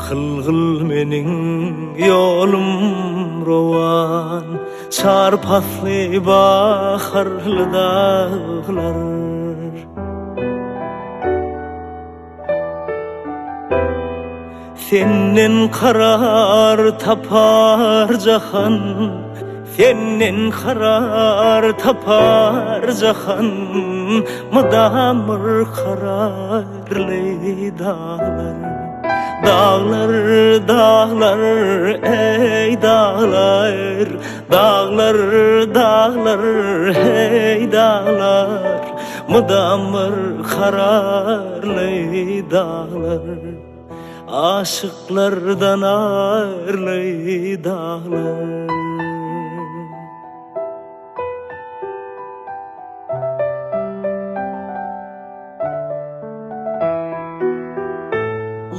Kylgyl meniň ýolum rowan, Çar pasly baharly daglar. Senden karar tapar jahan, Senden karar tapar jahan, Mydamyr kararly daglar. Daglar, daglar, eý daglar, Daglar, daglar, heý daglar, Mydamyr kararly daglar. Aşyklardan arly daglar.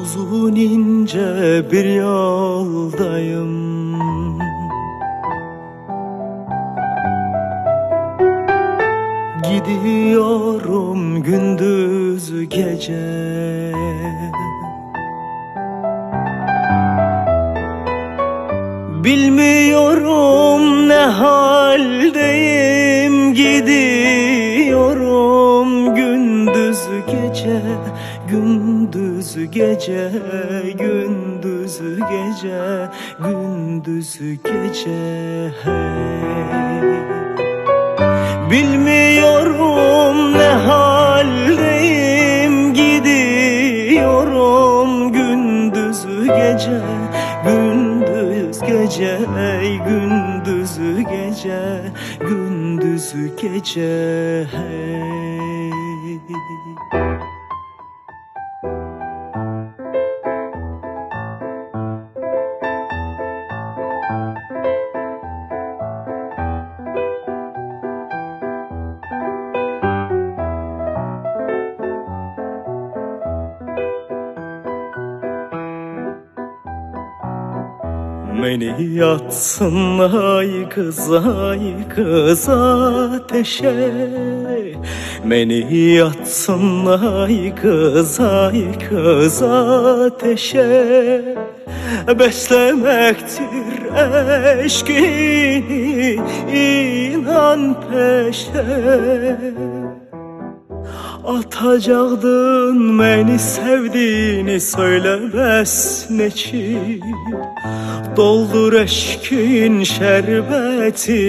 Uzun ince bir yoldayım. Gidiyorum gündüz gece. Bilmiyorum ne haldeyim gidiyorum gündüz gece gündüz gece gündüz gece gündüz gece hey. Bilmiyorum ne haldeyim gidiyorum gündüz gece gündüz gece gündüz gece gündüz gece hey. Meni yatsın ay kız ay kız ateşe Meni yatsın ay kız ay kız ateşe Beslemektir eşkini inan peşe Atacaktın beni sevdiğini söylemez neçin Doldur eşkin şerbetini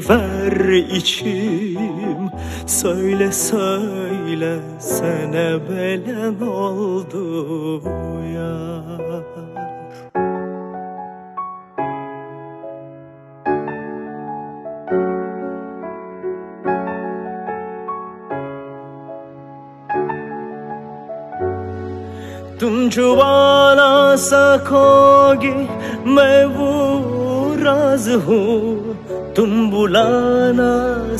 ver içim Söyle söyle sene belen oldu ya. तुम छुपा ना सकोगे मैं वो राज हूँ तुम बुला ना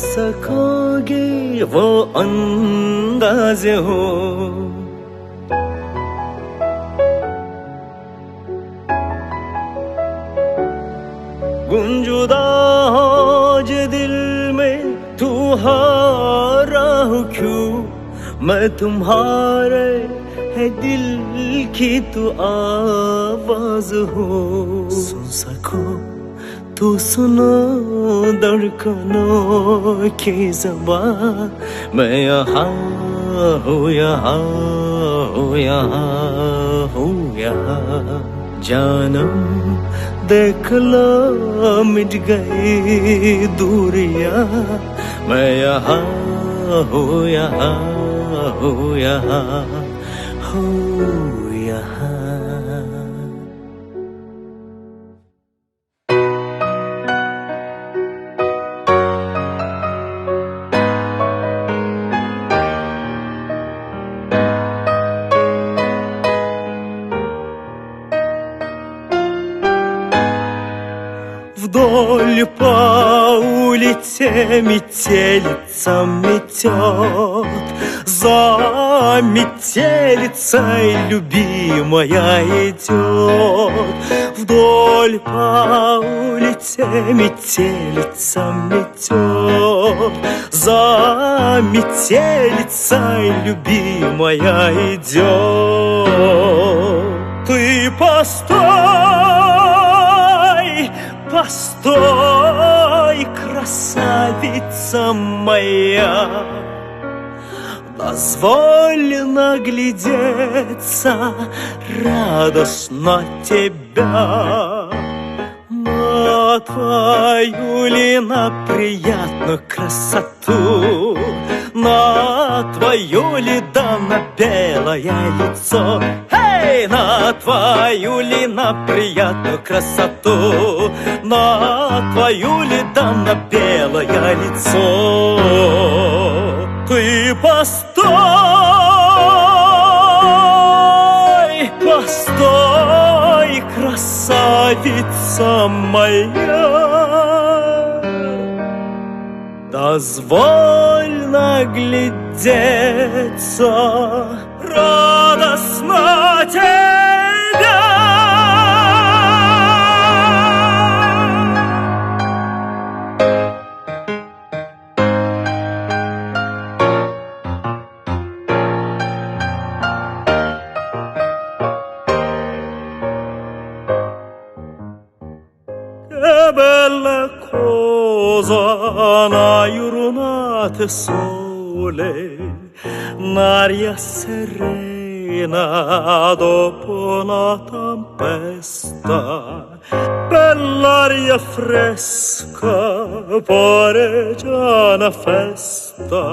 सकोगे वो अंदाज हो गुंजुदा हो जे दिल में तू हारा हूँ क्यों मैं तुम्हारे है दिल की तू आवाज हो सुन सको तो सुनो धड़कनों की ज़बान मैं यहाँ हूँ यहाँ हूँ यहाँ हूँ यहाँ जानम देख लो मिट गई दूरियां मैं यहाँ हूँ यहाँ हूँ यहाँ हूँ यहाँ Вдоль по улице метелица метет, За метелицей любимая идет. Вдоль по улице метелица метет, За метелицей любимая идет. Ты постой, постой, красавица моя. Дозволь наглядеться радостно тебя. На твою ли на приятную красоту, На твою ли да на белое лицо? Эй, на твою ли на приятную красоту, На твою ли да на белое лицо? Ты постой, постой, красавица моя. Дозволь наглядеться радостно тебя. Che bella cosa 'na jurnata 'e sole, n'aria serena doppo 'na tempesta, bell'aria fresca pare già 'na festa,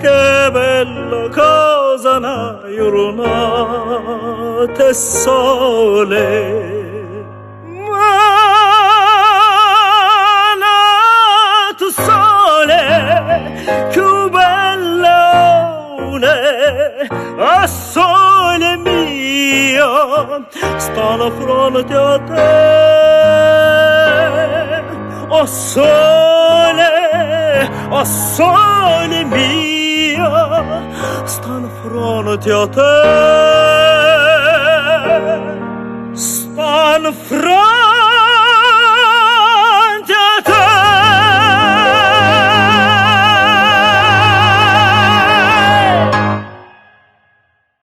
che bella cosa 'na jurnata 'e sole. Ma n'atu sole cchiù bello 'O sole mio sta 'nfronte a te. O sole, 'o sole mio sta 'nfronte a te. Sta 'nfronte.